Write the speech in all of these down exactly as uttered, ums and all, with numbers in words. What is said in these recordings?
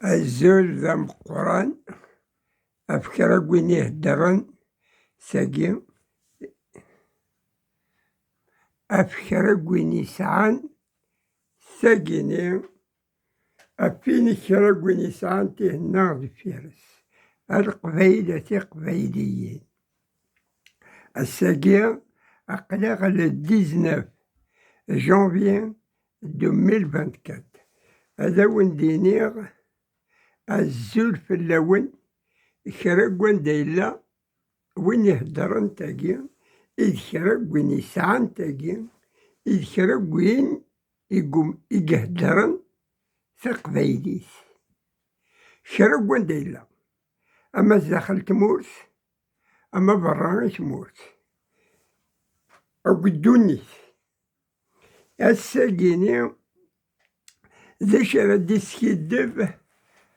Azul d ameqqran ɣef kra n win iheddren sagi, ɣef kra n win yesɛan sagini, ɣef win kra n win yesɛan tihenna deffir-s. A Leqbayel, a Tiqbayliyin. Ass-agi aql-aɣ le dix-neuf janvier deux mille vingt-quatre. Ad awen-d-iniɣ azul fell-awen, kra n wanda yella win iheddren tagi, i d kra n win yesɛan tagi, i d kra n win i gum-, i iheddren taqbaylit. Kra n wanda yella, ama zdaxel tmurt, ama berra i tmurt, deg ddunit. Ass-agini, d acu ara d-iskiddeb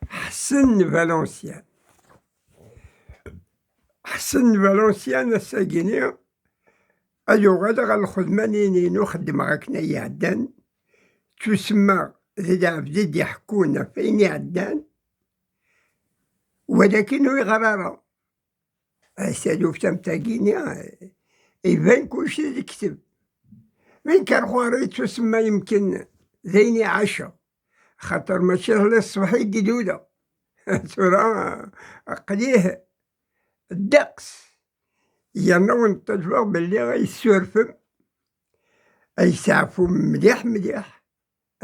Ḥsen n Valenciennes? Ḥsen n Valenciennes ass-agini ad uɣaleɣ ɣer lxedma-nni-inu xeddmeɣ akken ay iɛeddan, ttusemmaɣ d lɛebd i d-iḥekkun ɣef ayen iɛeddan, walakin ur yeɣri ara. Ay taluft am tagini, iban kullec di lekteb. Win kan ɣur-i yettusemma yemken d ayen iɛaceɣ, xaṭer mačči iḍelli ṣṣbeḥ i d-luleɣ. Tura aql-i ddeqs. Yerna wen-ṭelbeɣ belli ay tsurfem, ay tseɛfum mliḥ mliḥ,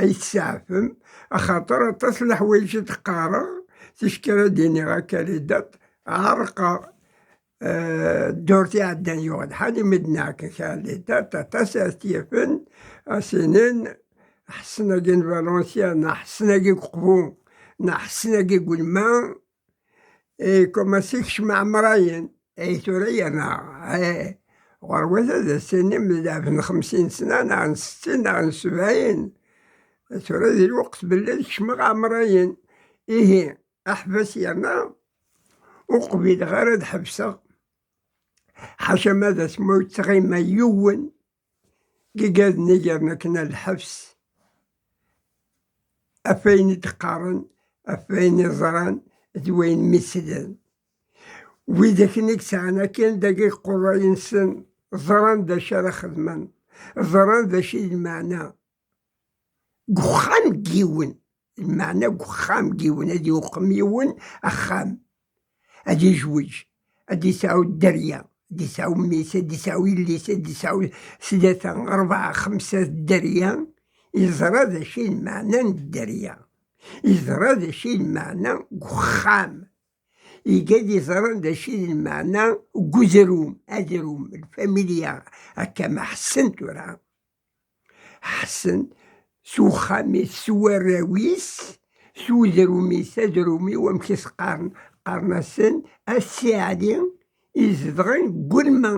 ay tseɛfem, axaṭer aṭas n leḥwayeǧ i d-qqareɣ, ticki ara d-iniɣ akka les dates, ɛerqeɣ, eh, ddurt iɛeddan yuɣ lḥal imi d-neɛkek ar les dates, aṭas ara t-yafen, ad s-inin, Ḥsen-agi n Valencia, neɣ Ḥsen-agi n Uqbu, neɣ Ḥsen-agi n Ulma, eh, commencé kecm ɛemrayen. Ay tura yerna, eh, ɣur-wat ad as-tinim d lɛeb n xemsin sna, neɣ n settin, neɣ n sebɛin. Tura di lweqt belli ad kecmeɣ ɛemrayen. Ihi, aḥbas yerna, ur qbileɣ ara ad ḥebseɣ. Ḥaca ma d asma ur yettɣima yiwen, deg igaden i yerna akken ar lḥebs, ɣef wayen i d-qqaren, ɣef wayen i ẓran, d wayen mi slen. Wid akken i yesɛan akken dagi iqurray-nsen, ẓran d acu ara xedmen, ẓran d acu i d lmeɛna. Deg uxxam n yiwen, lmeɛna deg uxxam n yiwen, ad yuqem yiwen axxam, ad yejweǧ, ad yesɛu dderya, ad yesɛu mmi-s, ad yesɛu yelli-s, ad yesɛu tlata, rebɛa, xemsa dderya, yeẓra d acu i lmeɛna n dderya, yeẓra d acu i lmeɛna n uxxam, iga d iẓran d acu i d lmeɛna n uzrum, azrum, lfamilya, akka ma ḥessen tura. Ḥsen s uxxam-is, s warraw-is, s udrum-is, adrum-iw, amek i s-qqaren? Qqaren-asen At Si Ɛli, izedɣen deg Ulma.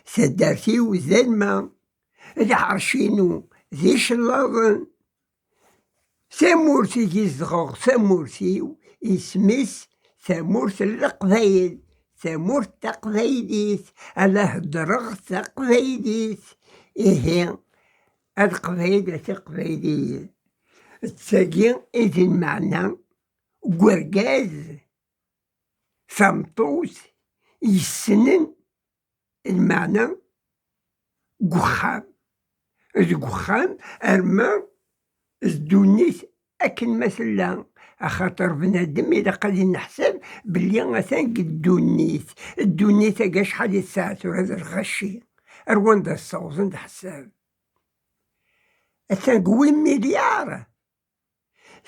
Taddart-iw d Alma, lɛerc-inu d icellaḍen. Tamurt i izedɣeɣ, tamurt-iw, isem-is tamurt n Leqbayel, tamurt taqbaylit, ala heddreɣ taqbaylit. Ihi, a Leqbayel, a Tiqbayliyin, d tagi i d lmeɛna n urgaz, tameṭṭut yessnen lmeɛna deg uxxam, deg uxxam, arma d ddunit akken ma tella, axaṭer bnadem ilaq ad ineḥsab belli atan deg ddunit. Ddunit-agi acḥal i tesɛa tura d lɣaci, ar wanda ssawḍen leḥsab? Atan deg win milyar.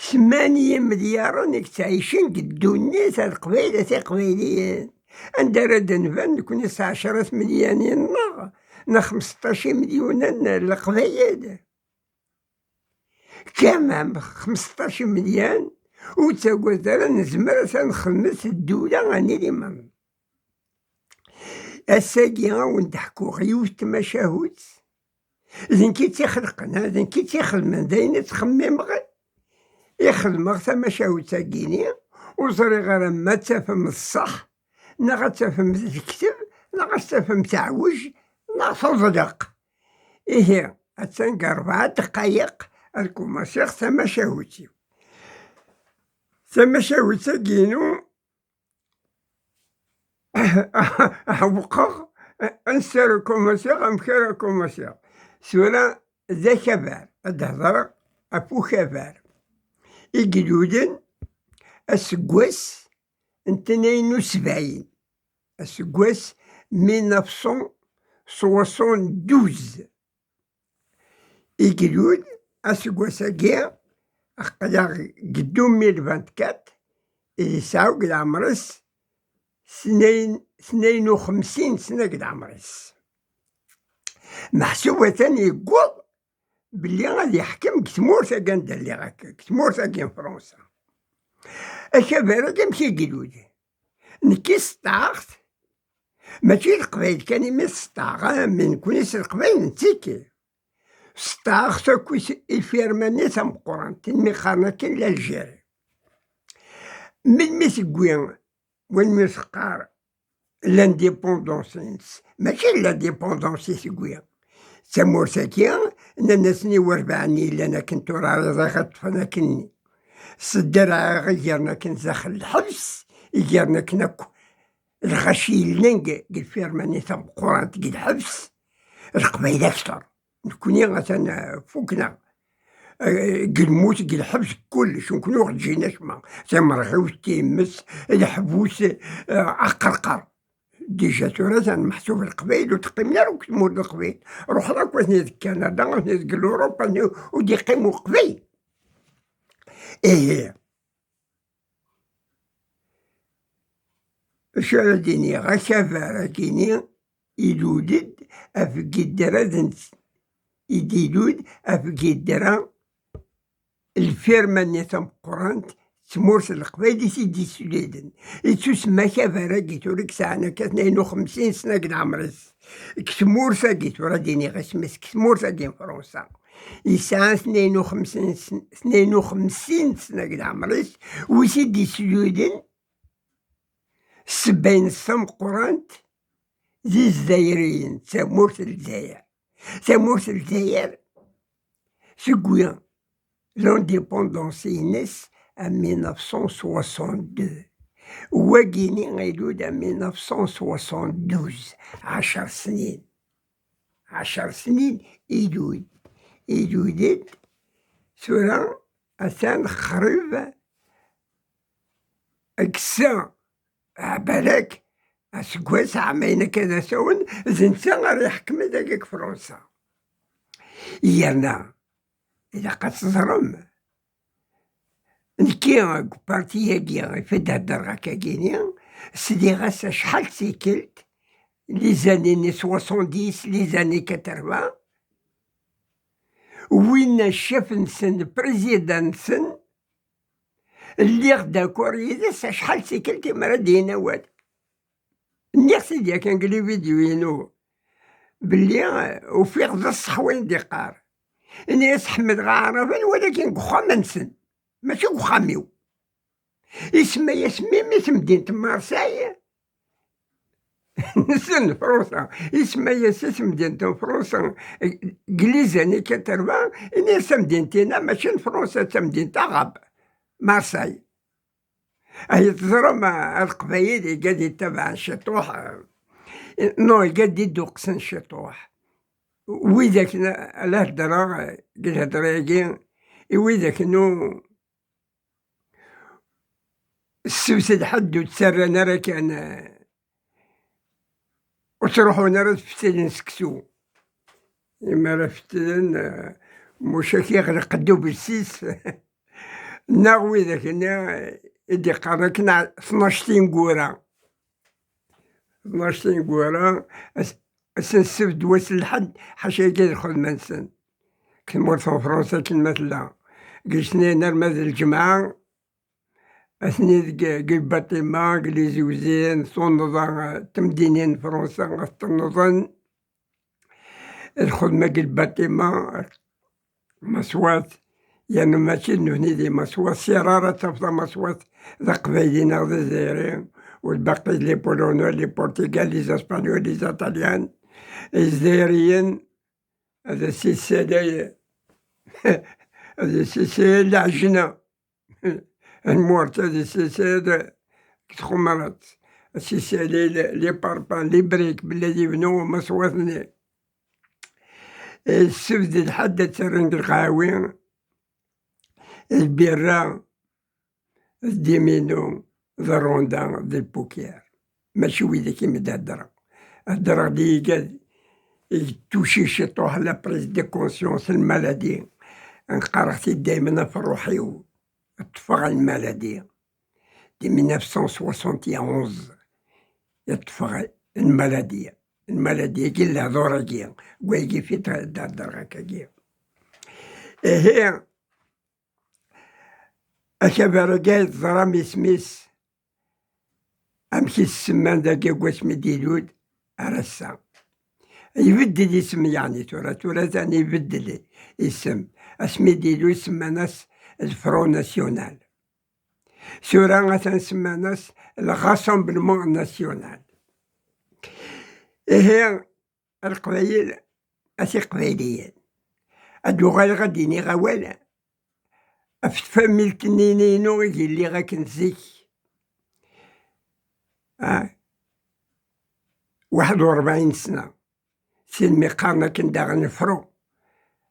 Tmanya milyaren i yettɛicen deg ddunit, a Leqbayel, a Tiqbayliyin. Anda ara d-nban nekni s ɛecra tmelyanin-nneɣ, neɣ xmesṭac imelyunen n Leqbayel? Kamam xmesṭac imelyan, ur ttagad ara, nezmer ad nxedmet ddula n iliman. Ass-agi a wen-d-ḥkuɣ yiwet n tmacahut, d nekk i tt-ixelqen, ha, d nekk i tt-ixedmen, d ayen i ttxemmimeɣ i xedmeɣ tamacahut-agi-ni, ur ẓriɣ ara ma ad tafem d ṣṣeḥ, neɣ ad tafem d lekteb, neɣ ad tafem teɛwej, neɣ teḍleq. Ihi, attan deg rebɛa ddqayeq ad kumaṣiɣ tamacahut-iw. Tamacahut-agi-inu, ɛewqeɣ ansi ara kumaṣiɣ, amek ara kumaṣiɣ. Tura d akabar, ad d-hedreɣ ɣef ukabar i ilulen aseggas n tnayen u sebɛin, aseggas mille neuf cent soixante-douze. I ilul aseggas-agi, aql-aɣ deg deux mille vingt-quatre, i yesɛa deg leɛmer-is tnayen, tnayen u xemsin sna deg leɛmer-is. Meḥsub atan yewweḍ belli ad yeḥkem deg tmurt-agi anda lliɣ akka, deg tmurt-agi n Fransa. Akabar-agi amek i ilul? Nekki sṭaɣ-t, mačči d Leqbayel kan imi sṭaɣ, ah, mi nekkni s Leqbayel nettiki. Sṭaɣ-t akk i s-, i lfirma-nni tameqqrant, imi qqaren akken l'Algérie. Melmi tewwi, wanmi teqqar l'indépendance-ines, mačči l'indépendance i tewwi. Tamurt-agi, nnan-asen i werbaɛen yellan akken tura ad ṭṭfen akken-nni. S ddreɛ i gren akken daxel lḥebs, i gren akken akk lɣaci yellan deg, deg lfirma-nni tameqqrant deg lḥebs, Leqbayel akter. Nekkni atan, eh, fukken-aɣ. Eh, deg lmut, deg lḥebs, deg kullec, nekkni ur ɣ-ǧǧin acemma. Timerɣiwt, times, leḥbus, eh, aqerqer. Dija tura atan meḥsub Leqbayel ur teqqimen ara akk tmurt n Leqbayel. Ruḥen akk atni deg Kanada, atni deg Lurup, atni ur d-yeqqim Uqbayel. Ihi, acu ara d-iniɣ? Akabar-agi-ni ilul-d ɣef giddra d nt-, i d-ilul ɣef giddra lfirma-nni tameqqrant, tmurt n Leqbayel i t-id-yessuliden. Ittusemma Akabar-agi tura i yesɛan akka tnayen u xemsin sna deg leɛmer-is. Deg tmurt-agi tura d-iniɣ isem-is, deg tmurt-agi n Fransa. Yesɛa tnayen u xemsin sn-, tnayen u xemsin sna deg leɛmer-is, wi t-id-yessuliden ssebba-ines tameqqrant d Izzayriyen, d tamurt n Lezzayer. Tamurt n Lezzayer tewwi l'indépendance-ines en mille neuf cent soixante-deux. Wagini ilul en mille neuf cent soixante-douze, ɛecr snin. Ɛecr snin ilul. Ilul-d tura atan qrib deg sa, balak, aseggas ɛamayen akka d asawen, d netta ara iḥekmen dagi deg Fransa. Yerna, ilaq ad teẓrem, nekki deg uparti-agi i d-heddreɣ akkagini, sliɣ-as acḥal d tikkelt, les années soixante-dix, les années quatre-vingts, win ccaf-nsen, président-nsen, lliɣ d'accord yid-s acḥal d tikkelt imi ara d-yini awal. Nniɣ-t-id yakan deg les vidéos-inu belli, eh, ufiɣ d ṣṣeḥ wayen d-iqqar. Ini-as ḥemmleɣ aɛraben, walakin deg uxxam-nsen, mačči deg uxxam-iw. Isemma-yas mimi temdint n Marseille. Nessen Fransa. Isemma-yas i temdint n Fransa deg les années quatre-vingts, ini-as tamdint-ina mačči n Fransa, d tamdint arabe, Marseille. Ay teẓram, a Leqbayel, igad ittabaɛen ciṭuḥ, eh, non, igad iduqsen ciṭuḥ. Widak n-, la heddreɣ, eh, deg lhedra-agi, i widak nu-, ssewt lḥedd ur ttarran ara kan, eh, ur ttruḥun ara ad fetlen seksu. Imi ara fetlen, eh, muc ad k-iɣleq ddubel-is, neɣ widak-nni i d-iqqaren akken tnac tineggura. Tnac tineggura, as-, ass n ssebt d wass n lḥedd, ḥaca agi d lxedma-nsen. Deg tmurt n Fransa akken ma tella. Deg letnayen arma d lǧemɛa, atni deg, deg lbaṭima, deg les usines, tunḍa, temdinin n Fransa ad ṭṭenḍen. Lxedma deg lbaṭima, maswat, yerna mačči d nutni d imaswat, si rare ad tafeḍ amaswat d aqbayli neɣ d azzayri, u lbaqi d les polonais, les portugais, les espagnols, les italiens, izzayriyen, ad as-issalay, ad as-issalay lɛejna. Lmurta d isisad deg txemrat, ad s-isali les parpaings, les briques, belli ad yebnu umaswaḍ-nni. Ssebded ḥedd ad terren deg lqahwi, lbirra, d diminu, d ronda, d lpukir. Mačči widak i m-d-heddreɣ. Heddreɣ-d i yigad i yettucici ṭuḥ la prise de conscience, lmaladi. Nqareɣ-t-id daymen ɣef ṛṛuḥ-iw. Ṭṭfeɣ lmaladi. Di mille neuf cent soixante et onze i ṭṭfeɣ lmaladi. Lmaladi-agi n lehdur-agi, wayagi fi d-heddreɣ akkagi. Ihi, akabar-agi ay teẓram isem-is, amek i s-semman dagi deg wasmi d-ilul ar ass-a. Ibeddel isem, yeɛni tura, tura atan ibeddel isem. Asmi d-ilul semman-as le Front National. Tura atan semman-as le Rassemblement National. Ihi, a Leqbayel, a Tiqbayliyin, ad d-uɣaleɣ ad d-iniɣ awal ɣef tfamilt-nni-inu i yelliɣ akken zik. Ah, waḥed u rebɛin sna, sin mi qqaren akken daɣen le Front,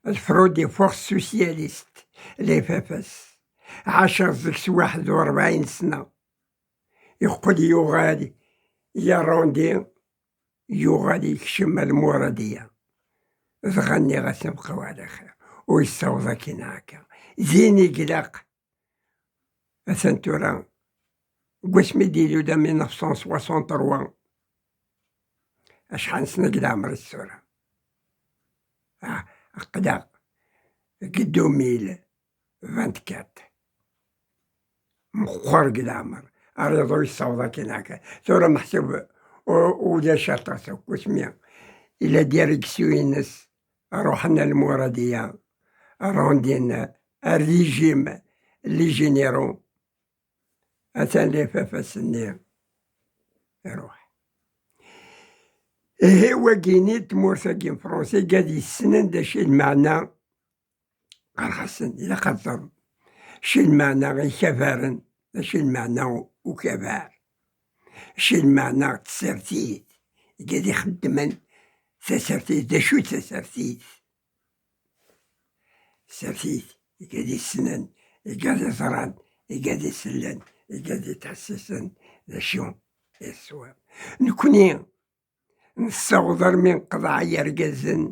le Front des Forces Socialistes, le F F S. Ɛaceɣ zik s waḥed u rebɛin sna. Yeqqel yuɣal yerrundi, yuɣal yekcem ar Lmuradiya. Dɣa nniɣ-as: "Bqaw ɛla xir." Ur yessaweḍ akken akka. Din i ilaq. Atan tura, deg wasmi d-ilul mille neuf cent soixante-trois, acḥal n sna deg leɛmer-is tura? Ah, aql-aɣ deg deux mille vingt-quatre. Meqqer deg leɛmer, ariḍ ur yessaweḍ akken akka. Tura meḥsub u-, ulac aṭas akk, wasmi ila direction-ines, ruḥen ar Lmuradiya, rondin ar régime, les généraux, atan le F F S-nni iruḥ. Ihi wagini d tmurt-agi n Fransa i gad yessnen d acu i lmeɛna. Qqareɣ-asen, ilaq ad teẓrem acu i lmeɛna ikabaren, d acu i lmeɛna ukabar, acu i lmeɛna tsertit, igad ixeddmen tasertit, d acu i d tasertit? Tsertit, igad issnen, igad iẓran, igad isellen, igad ittḥessisen d acu i ṣṣwab. Nekni nessaweḍ armi nqeḍɛa yergazen.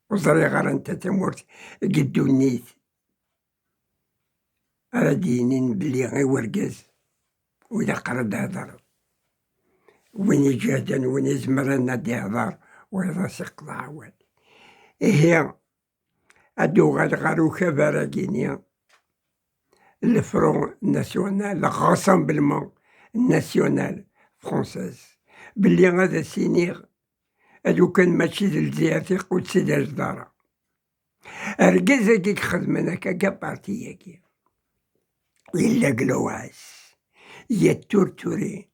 Ur ẓriɣ ara anta tamurt deg ddunit ara d-yinin belli i urgaz ur ilaq ara ad d-ihder. Win iǧehden, win izemren ad d-ihder, wayeḍ ad s-iqḍeɛ awal. Ihi, ad d-uɣaleɣ ɣer ukabar-agi-ni, le Front National, le Rassemblement National Français, belli ad as-iniɣ, a lukan mačči d Lezzayer tiqudsi d ajdara. Argaz-agi ixedmen akka, akka parti-agi, yella deg Loas, yetturturi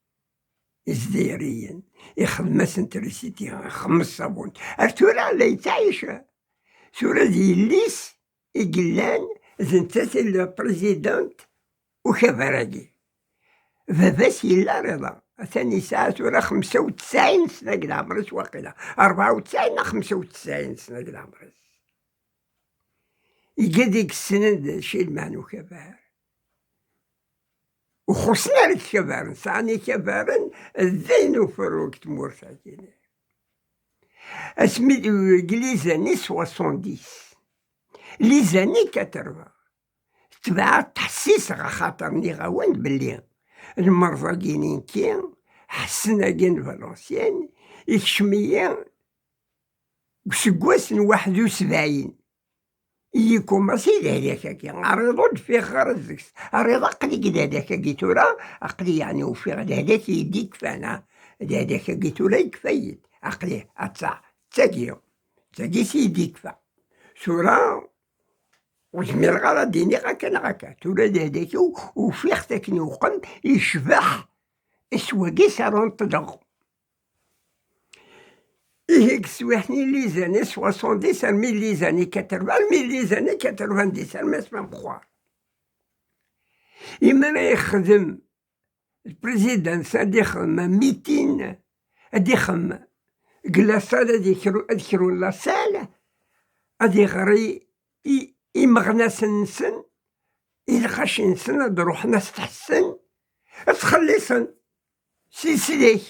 Izzayriyen, ixdem-asen trisiti, ixdem ṣṣabun. Ar tura la yettɛic. Tura d yelli-s i yellan, d nettat i la présidente ukabar-agi. Baba-s yella riḍa, atan yesɛa tura xemsa u tesɛin sna deg leɛmer-is waqila, rebɛa u tesɛin neɣ xemsa u tesɛin sna deg leɛmer-is. Igad i yessnen d acu i lmeɛna ukabar. Ur xuṣṣen ara ikabaren, sɛan ikabaren d ayen uferru deg tmurt-agi. Asmi d, deg les années soixante-dix, les années quatre-vingts, tebɛeɣ ttḥessiseɣ, axaṭer nniɣ-awen-d belli lmerḍ-agi n inki, ḥessen-agi n Valenciennes, ikcem-iyi deg useggas n waḥed u sebɛin. Iyi-kumaṣi lehlak-agi, ariḍ ur d-fiɣeɣ ara deg-s. Ariḍ aql-i deg lehlak-agi tura, aql-i yeɛni ufiɣ lehlak i yi-d-ikfan, ha? Lehlak-agi tura yekfa-yi-d. Aql-i, atta, d tagi, d tagi s i yi-d-ikfa. Tura, ur zmireɣ ara ad d-iniɣ akka neɣ akka. Tura lehlak-iw ufiɣ-t akken uqem, yecbeḥ s wagi s ara neṭleɣ. Ihi deg teswiɛt-nni, les années soixante-dix armi les années quatre-vingts, armi les années quatre-vingt-dix, armi asmi meqqer. Imi ara yexdem lprezidans, ad ixdem un meeting, ad ixdem deg la salle, ad ikru-, ad krun la salle, ad iɣer i, i, imeɣnasen-nsen, i lɣaci-nsen, ad ruḥen ad s-tḥessen, ad ttxelliṣen si leslak.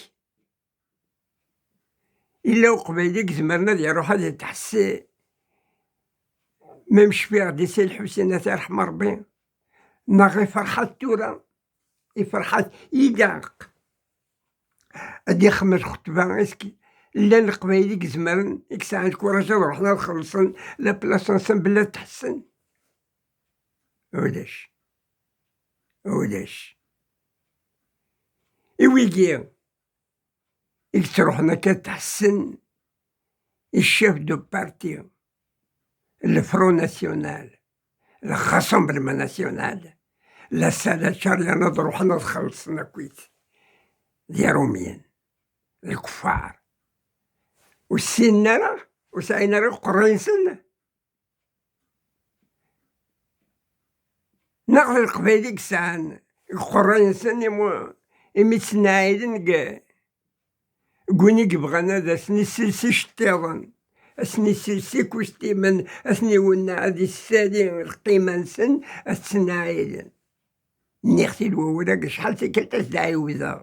Yella uqbayli i izemren ad iruḥ ad itḥess, ma mcfiɣ di Si Lḥusin, ad t-irḥem Ṛebbi, neɣ i Ferḥat tura, i Ferḥat ilaq ad ixdem lxetba, est-ce que llan Leqbayel i izemren, i yesɛan lkuraǧ ad ruḥen ad xellṣen la place-nsen bla ad tḥessen? Ulac. Ulac. I wigi i yettruḥen akka ad tḥessen i chef de parti, le Front National, le Rassemblement National, la salle, ad car yerna ad ruḥen ad xellṣen akkit d Irumyen, d lkeffar. Ur ssinen ara, ur sɛin ara iqerray-nsen. Neɣ d Leqbayel i yesɛan iqerray-nsen imu-, imi ttnaɛiden deg, deg win i yebɣan ad asen-isels iceṭṭiḍen, ad asen-isels ikustimen, ad ten-iwenneɛ, ad issali lqima-nsen, ad ttnaɛiden. Nniɣ-t-id wawal-agi acḥal tikkelt ad t-ɛiwdeɣ.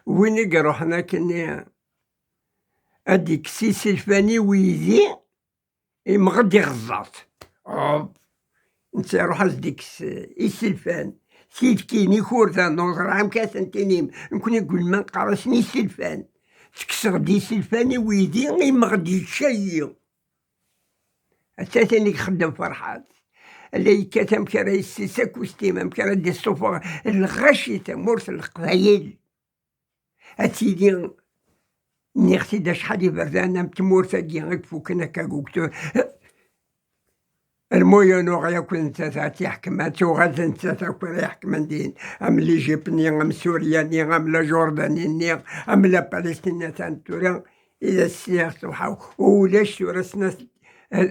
Win i iruḥen akkenni ad d-ikkes iselfan i weydi, imɣed iɣeẓẓat. Hop! Netta iruḥ ad s-d-ikkes iselfan. Tilkin, ikurdan, ur ẓriɣ amek ad ten-tinim. Nekkni deg ulman qqar-asen iselfan. Tekkseɣ-d iselfan i weydi, imɣed yečča-yi. Atta tin i ixeddem Ferḥat. La yekkat amek ara yesses akustim, amek ara d-issufeɣ lɣaci tamurt n Leqbayel. Ad tili, nniɣ-t-id acḥal iberdan am tmurt-agi i ifuken akka deg ugtur. Lmuyen uɣ yakk d nettat ad tt-iḥekmen, tuɣal d nettat akk ara iḥekmen din, am Lijip-nni, am Surya-nni, am Lajurdani-nni, am la Palestine, atan tura i d as-sliɣ ṣṣbeḥ-a, ulac tura snat,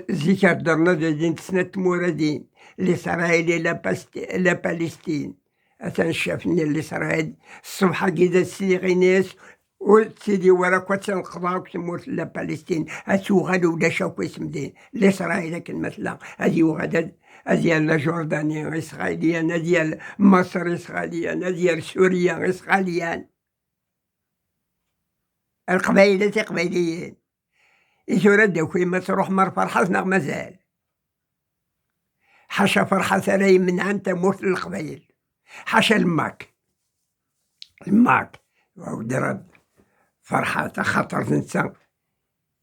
zik heddren ad din snat tmura din, Lisraɛil i la Past-, la Palestine. Atan ccaf-nni n Lisraɛil, ṣṣbeḥ-agi d as-sliɣ ini-as, ur ttili wara akk ad tenqeḍ akk tmurt n la Palestine, ad tuɣal ulac akk isem din. Lisraɛil akken ma tella, ad yuɣal ad, ad yerr Lajurdani Israɛiliyan, ad yerr Maṣer Israɛiliyan, ad yerr Surya Israɛiliyan. Leqbayel d Iqbayliyen. I tura d-aki ma tṛuḥem ar Ferḥat neɣ mazal? Ḥaca Ferḥat ara imenɛen tamurt n Leqbayel. Ḥaca le MAK. Le MAK, wa-, d-, Ferḥat, axaṭer d netta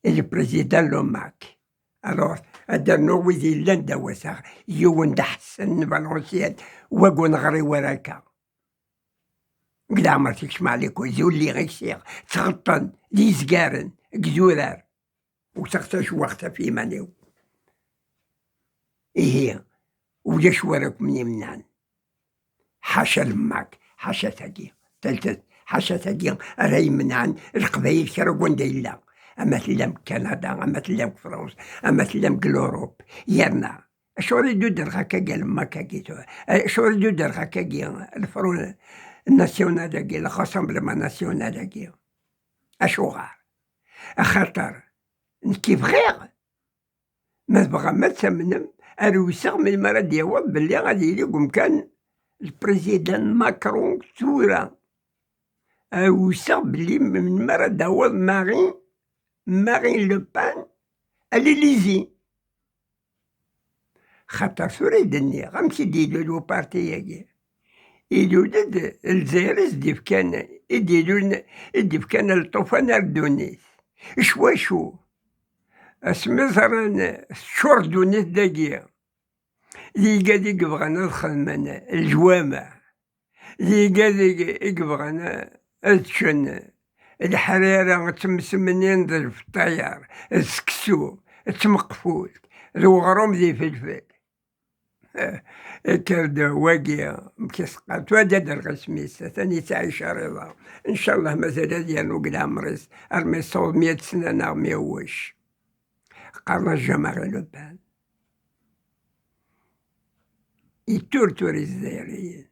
i le président le MAK. Alors, ad d-rnuɣ wid yellan d awasaɣ, yiwen d Ḥsen n Valenciennes, wagu neɣri war akka. Deg leɛmer tekcem ɛliku, d ulli i ksiɣ, ttɣeṭṭen, d izgaren, deg idurar. Wteɣ tajewwaɣt ɣef yiman-iw. Ihi, ulac wara kem-yemnɛen. Ḥaca le MAK, ḥaca tagi. Taltat, ḥaca tagi ara yemnɛen Leqbayel kra n wanda yella. Ama tellam deg Kanada, ama tellam deg Fransa, ama tellam deg l'Europe. Yerna, acuɣer i d-udreɣ akkagi le MAK-agi tura? Acuɣer i d-udreɣ akkagi le Front National-agi, le Rassemblement National-agi? Acuɣer? Axaṭer nekk i bɣiɣ, ma tebɣam ad tamnem, rewseɣ melmi ara d-yaweḍ belli ad yili deg umkan le président Macron tura. Rewseɣ belli melmi ara d-taweḍ Marie, Marine Le Pen à l'Élysée. Xaṭer tura i d-nniɣ, amek i d-ilul uparti-agi? Ilul-d Lezzayer i s-d-ifkan, i d-ilul, i d-ifkan lṭufan ar ddunit. Icwacu? Asmi ẓran teččur ddunit dagi, d igad i yebɣan ad xedmen leǧwameɛ, d igad i, i yebɣan ad ččen leḥrira, ttemsemnin d lfeṭṭayer, d seksu, d tmeqfult, d uɣrum d ifelfel. Ikker-d wagi, mkis qal, tura ad d-rreɣ isem-is, atan yettɛic rriḍa. Ncallah mazal ad yernu deg leɛmer-is, armi yessaweḍ meyya d sna neɣ meyya wuc. Qqaren-as Jean-Marie Le Pen. Yetturtur Izzayriyen.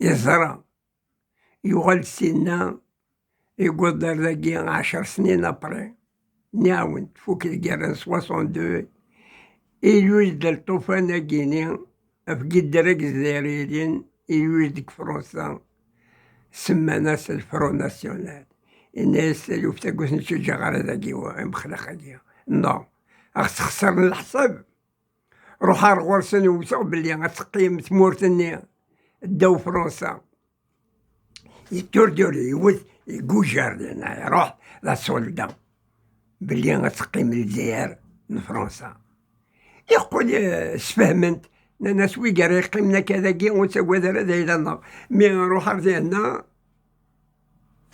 Yeẓra. Yuɣal-d sinna, yewweḍ ar dagi ɛecr snin après. Nniɣ-awen-d, tfuk tgara n soixante-deux, ilul-d lṭufan-agi-ni ɣef yidder-agi Izzayriyen, ilul-d deg Fransa, semman-as le Front National. Yenna-yas taluft-agi ur ten-ǧǧiɣ ara dagi, imexlaq-agi. Non, ad ɣ-sxeṣren leḥsab. Ruḥ ar ɣur-sen wteɣ belli ad teqqim tmurt-nni ddaw Fransa. Yetturdur yiwet, igujar dinna, iruḥ d asolda belli ad teqqim Lezzayer n Fransa. Yeqqel, eh, sfehmen-t, nnan-as, "Wigi ara yeqqimen akka dagi, ur ttagad ara d ayla-nneɣ. Mi nruḥ ar dinna,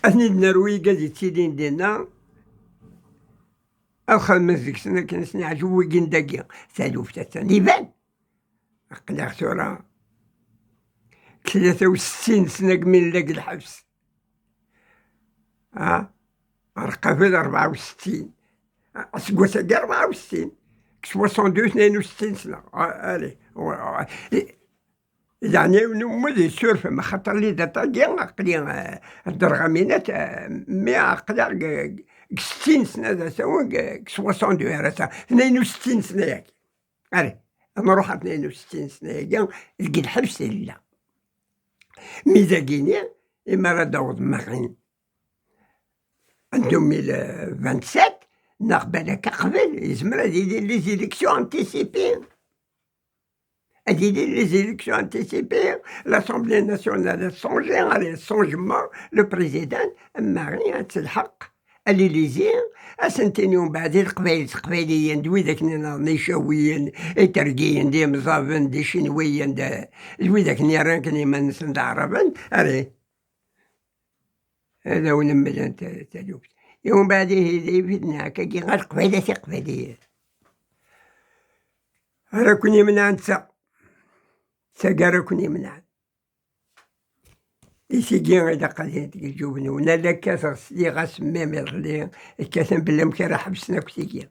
ad ten-id-naru wigi ad yettilin dinna, ad xedmen deg-sen akken i sen-iɛǧeb wigi n dagi." Taluft attan iban. Aql-aɣ tura tlata u settin sna deg mi nella deg lḥebs. Ha? Ar qabel rebɛa u settin. Aseggas-agi rebɛa u settin. Deg soixante-deux, tnayen u settin sna. Ah, allez. Wa-, wa-, i-, yeɛni, yiwen umud yessurfem, axaṭer lidat-agi, aql-i, eh, ddreɣ aminat, eh, mi aql-aɣ deg, deg settin sna d asawen, deg, deg soixante-deux ara sa, tnayen u settin sna-yagi. Ari, ad nruḥ ar tnayen u settin sna-yagi, deg lḥebs i nella. Mi dagini, imi ara d-aweḍ Marin en deux mille vingt-sept, neɣ balak aqbel, yezmer ad yili les élections anticipées. Ad yili les élections anticipées, l'Assemblée nationale a changé, allez, changement, le président, Marin ad telḥeq à l'Élysée, ad sen-tini umbeɛd i Leqbayel, Iqbayliyen, d widak nniḍen, Icawiyen, Itergiyen, d Imẓaben, d Icinwiyen, d, d widak nni yerran kan iman-nsen d Aɛraben, ari, ad awen-mmlen ta-, taluft. I umbeɛd ihi d ibiden akkagi, a Leqbayel, a Tiqbayliyin. Ara ken-imneɛ netta. Tagi ara ken-imneɛ. I tigi ilaq ad yili deg leǧyub-nwen. Ala kkateɣ sliɣ-as mem iḍelli, kkaten belli amek ara ḥebsen akk tigi.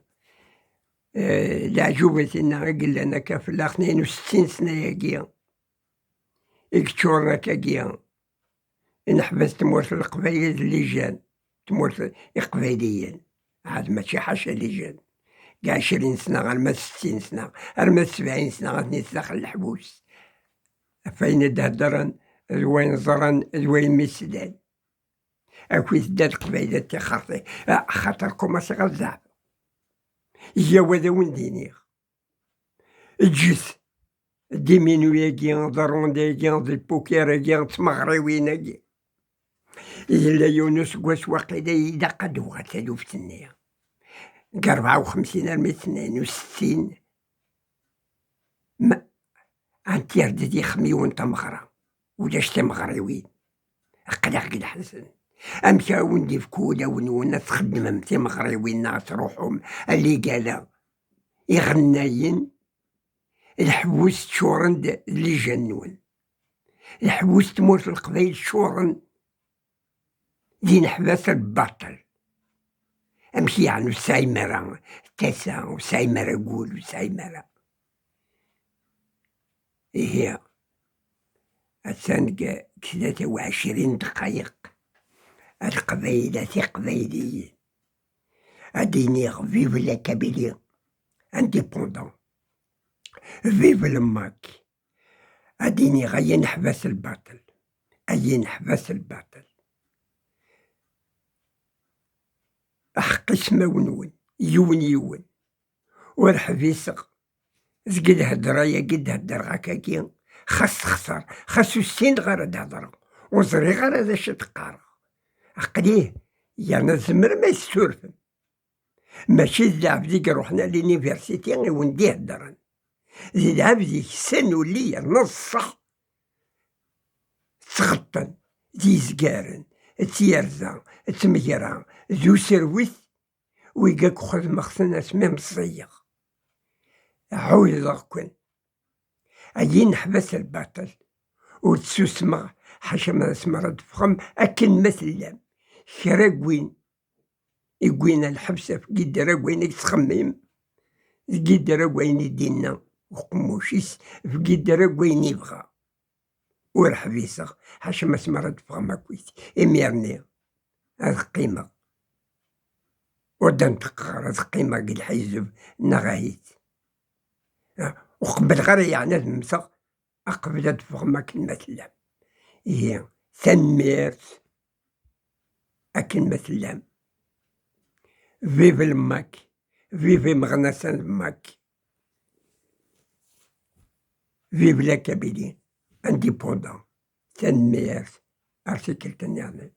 Eh, leɛǧubat-inna i yellan akka fell-aɣ tnayen u settin sna-agi, i yeččuren akkagi, i neḥbes tmurt n Leqbayel d lijan, tmurt Iqbayliyen, ɛad mačči ḥaca lijan, deg ɛecrin sna, arma d settin sna, arma d sebɛin sna, atni sdaxel leḥbus. Ɣef wayen i d-heddren, d wayen ẓran, d wayen mi slan. Akkit dda Leqbayel ad tixerti, axaṭer kumaṣiɣ ad zeɛfeɣ. Yyaw ad awen-d-iniɣ. Ǧǧet diminu-agi, d ronde-agi, d lpukir-agi, d tmeɣriwin-agi. Yella yiwen useggas waqila ilaq ad d-uɣal taluft-nni. Deg rebɛa u xemsin armi d tnayen u settin, ma, anti ar d ixem yiwen tameɣra? Ulac timeɣriwin. Aql-aɣ deg leḥzen. Amek ara wen-d-ifk wulawen-nwen ad txeddmem timeɣriwin neɣ ad truḥem a ligala? Iɣennayen, leḥbus ččuren d, d lijan-nwen. Leḥbus tmurt n Leqbayel ččuren d ineḥbas lbaṭel. Amek yeɛni ur tesɛim ara tasa, ur tesɛim ara agul, ur tesɛim ara? Ihi, attan deg, deg tlata u ɛecrin ddqayeq. A Leqbayel, a Tiqbayliyin. Ad d-iniɣ, vive la Kabylie indépendant. Vive le MAK. Ad d-iniɣ, ay aneḥbas lbaṭel. Ay aneḥbas lbaṭel. Aḥeqq ismawen-nwen, yiwen yiwen. Ur ḥbiseɣ deg lhedra-yagi d-heddreɣ akkagi, xas texṣer, xas ur ssineɣ ara ad hedreɣ, ur ẓriɣ ara d acu i d-qqareɣ. Aql-i, yerna tzemrem ad yi-tessurfem. Mačči d lɛebd i iruḥen ar l'université i wen-d-iheddren. D lɛebd iksan ulli yerna d ṣṣeḥ. Ttɣeṭṭen, d izgaren, d tyerza, d tmegra, d userwet, wigi akk xedmeɣ-ten asmi meẓẓiyeɣ. Ɛuhdeɣ-ken. Ay ineḥbas lbaṭel, ur tsusmeɣ, ḥaca ma asmi ara d-teffɣem akken ma tellam. Kra n win i yewwin lḥebs ɣef yidder akk wayen i yettxemmim, deg yidder akk wayen i d-inna, uqemmuc-is, bgider akk wayen yebɣa. Ur ḥbiseɣ, ḥaca ma s mara d-teffɣem akkit. Imir-nni, ad qqimeɣ. Ur d-nṭeqqeɣ ara, ad qqimeɣ deg lḥizeb neɣ ahit. Ah, ur qebbleɣ ara yeɛni ad mmteɣ, aqbel ad d-teffɣem akken ma tellam. Ihi, tanemmirt akken ma tellam. Vive le Mac, vive imeɣnasen n Mac. Vive la Kabylie indépendant. Tanemmirt. Ar tikkelt nniḍen.